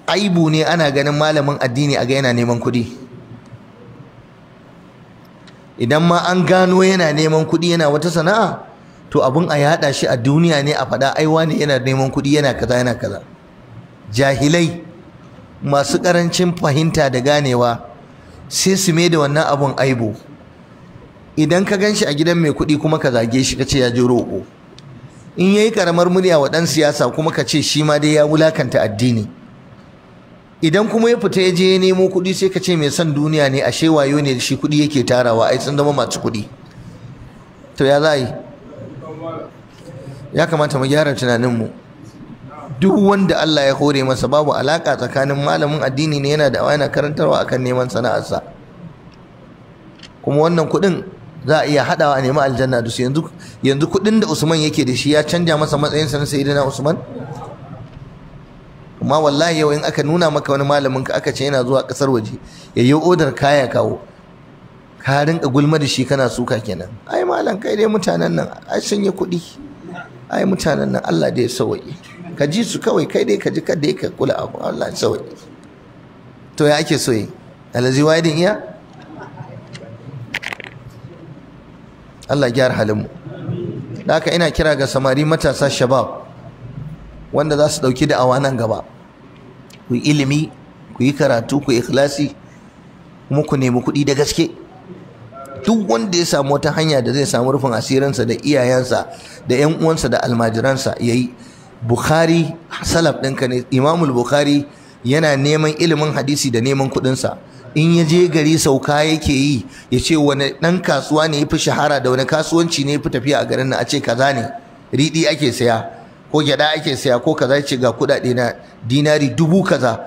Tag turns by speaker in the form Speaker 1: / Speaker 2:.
Speaker 1: Aibu ne ana ganin malamin addini a ga yana neman kuɗi. Idan ma an gano yana neman kuɗi yana wata sana'a, to abun a yaɗa shi a duniya ne a faɗa ai wane yana neman kuɗi yana kaza yana kaza. Jahilai masu ƙarancin fahimta da ganewa sai su mai da wannan abun aibu. Idan ka gan shi a gidan mai kuɗi kuma ka zage shi ka ce ya je roƙo. In yayi ƙaramar murya wa ɗan siyasa kuma ka ce shi ma dai ya wulakanta addini. Idan kuma ya fita ya je ya nemo kuɗi sai ka ce mai son duniya ne, ashe wayo ne shi, kuɗi yake tarawa, ai sun zama masu kuɗi. To ya za yi? Ya kamata mu gyara tunaninmu. Duk wanda Allah ya hore masa, babu alaka tsakanin malamin addini ne yana da yana karantarwa akan neman sana'arsa. Kuma wannan kuɗin za a iya haɗawa a nemi aljanna da su. Yanzu kuɗin da Usman yake da shi ya canja masa matsayinsa na Sayyidina Usman? Amma wallahi yau in aka nuna maka wani malamin ka aka ce yana zuwa ƙasar waje ya yi odar kaya kawo, ka rinka gulma da shi kana suka kenan. Ai malam kai dai mutanen nan ai sun yi kuɗi, ai mutanen nan Allah dai ya sauwaƙe. Ka ji su kawai, kai dai ka ji kada ka kula abu, Allah ya sauwaƙe. To ya ake so yi? Alazi wahidin iya? Allah gyara halin mu. Da haka ina kira ga samari matasa shabab wanda za su ɗauki da'awa nan gaba. Ku yi ilimi, ku yi karatu, ku yi ikhlasi, kuma ku nemi kuɗi da gaske. Duk wanda ya samu wata hanya da zai samu rufin asirinsa da iyayensa da ƴan uwansa da almajiransa yayi. Bukhari salaf ɗinka ne, Imamul Bukhari yana neman ilimin hadisi da neman kuɗinsa. In ya je gari sauka yake yi, ya ce wani ɗan kasuwa ne ya fi shahara da wani kasuwanci ne ya fi tafiya a garin nan, a ce kaza ne, riɗi ake saya ko gyaɗa ake saya ko kaza, ya ce ga kuɗaɗe na dinari 1000 kaza.